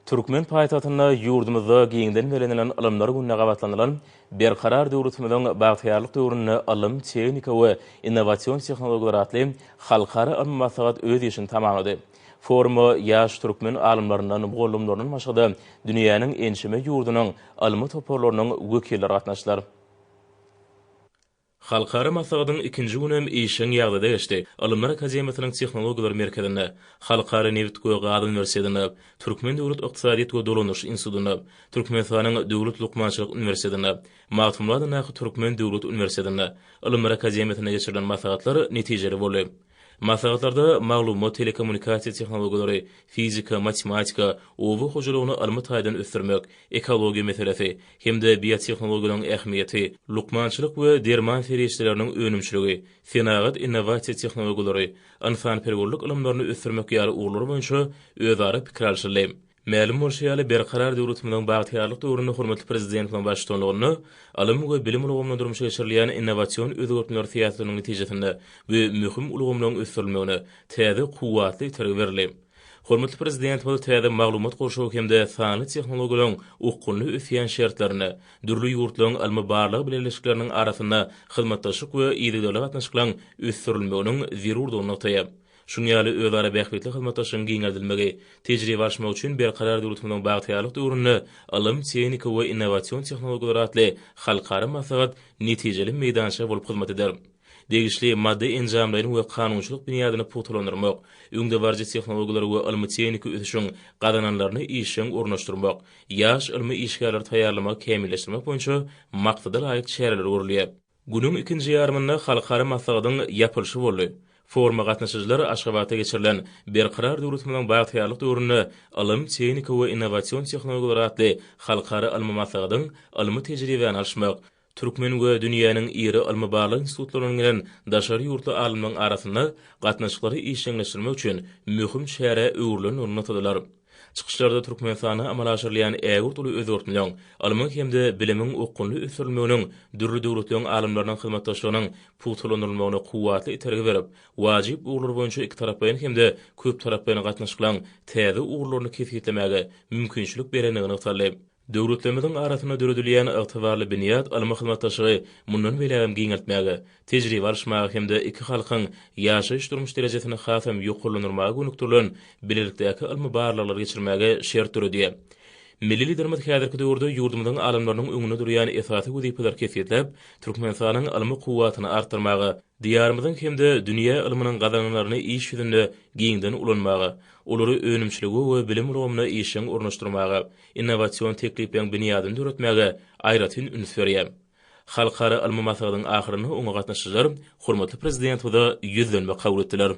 Türkmen paýtagtynda ýurdumyzda giňden bellenilen Ylymlar gününe gabatlanylan Berkarar döwletimiziň bagtyýarlyk döwründe ylym, tehnika we innowasion tehnologiýalar atly halkara ylmy maslahat öz işini tamamlady. Foruma ýaş türkmen alymlaryndan, mugallymlaryndan başga-da dünýäniň ençeme ýurdunyň ylmy toparlarynyň wekilleri gatnaşdylar. Halkara maslahatyň ikinji günem işjeň ýagdaýda geçdi. Ylymlar akademiýasynyň Tehnologiýalar merkezinde, Halkara nebit we gaz uniwersitetinde, Türkmen döwlet ykdysadyýet we dolandyryş institutynda, Türkmenistanyň Döwlet lukmançylyk uniwersitetinde, Magtymguly adyndaky Türkmen döwlet uniwersitetinde, Ylymlar akademiýasynda geçirilen maslahatlar netijeli boldy. Maslahatlarda maglumat, telekommunikasiýa tehnologiýalary, fizika, matematika, oba hojalygyny ylmy taýdan ösdürmek, ekologiýa meselesi hem-de biotehnologiýalaryň ähmiýeti, lukmançylyk we derman serişdeleriniň önümçiligi, senagat innowasiýa tehnologiýalary, ynsanperwerlik ylymlaryny ösdürmek ýaly ugurlar boýunça özara pikir alşyldy. Mälim bolşy ýaly, Berkarar döwletimiziň bagtyýarlyk döwründe hormatly Prezidentimiziň baştutanlygynda ylym we bilim ulgamynda durmuşa geçirilýän innowasion özgertmeler syýasatynyň netijesinde bu möhüm ulgamlaryň ösdürilmegine täze kuwwatly itergi berildi. Hormatly Prezidentimiz täze maglumat gurşawy hem-de sanly tehnologiýalaryň okgunly ösýän şertlerinde dürli ýurtlaryň ylmy-barlag bileleşikleriniň arasynda hyzmatdaşlyk we yzygiderli gatnaşyklaryň ösdürilmeginiň zerurdygyny nygtaýar. Şunuň ýaly özara bähbitli hyzmatdaşlygyň giňeldilmegi, tejribe alyşmak üçin Berkarar döwletimiziň bagtyýarlyk döwründe Ylym, tehnika we innowasion tehnologiýalar atly halkara maslahat netijeli meýdança bolup hyzmat eder. Degişli maddy-enjamlaýyn we kanunçylyk binýadyny pugtalandyrmak, öňdebaryjy tehnologiýalary we ylmy-tehniki ösüşiň gazananlaryny işjeň ornaşdyrmak, ýaş ylmy işgärleri taýýarlamagy kämilleşdirmek boýunça maksada laýyk çäreler görülýär. Günüň ikinji ýarymynda halkara maslahatyň ýapylyşy boldy. Foruma gatnaşyjylar Aşgabatda geçirilen Berkarar döwletimiziň bagtyýarlyk döwründe ylym, tehnika we innowasion tehnologiýalar atly halkara ylmy maslahatyň ylmy tejribäni alyşmak, türkmen we dünýäniň iri ylmy-barlag institutlaryndan gelen daşary ýurtly alymlaryň arasynda gatnaşyklary işjeňleşdirmek üçin möhüm çärä öwrülendigini nygtadylar. Çykyşlarda Türkmenistanda amala aşyrylýan ägirt uly özgertmeleriň, ylmyň hem-de bilimiň okgunly ösdürilmeginiň dürli döwletleriň alymlarynyň hyzmatdaşlygynyň pugtalandyrylmagyna kuwwatly itergi berip, wajyp ugurlar boýunça ikitaraplaýyn hem-de köptaraplaýyn gatnaşyklaryň täze ugurlaryny kesgitlemäge mümkinçilik berendigi nygtaldy. Döwletlerimiziň arasynda döredilýän ygtybarly binýat ylmy hyzmatdaşlygy mundan beýlägem giňeltmäge, tejribe alyşmaga hem-de iki halkyň ýaşaýyş-durmuş derejesini hasam ýokarlandyrmaga gönükdirilen bilelikdäki ylmy barlaglary geçirmäge şert döredýär. Milli Liderimiz häzirki döwürde ýurdumyzyň alymlarynyň öňünde durýan esasy wezipeleri kesgitläp, Türkmenistanyň ylmy kuwwatyny artdyrmaga, Diýarymyzyň hem-de dünýä ylmynyň gazananlaryny iş ýüzünde giňden ulanmaga, olary önümçilige we bilim ulgamyna işjeň ornaşdyrmaga, innowasion teklipleriň binýadyny döretmäge aýratyn üns berýär. Halkara ylmy maslahatyň ahyrynda oňa gatnaşyjylar hormatly Prezidentimize ýüzlenme kabul etdiler.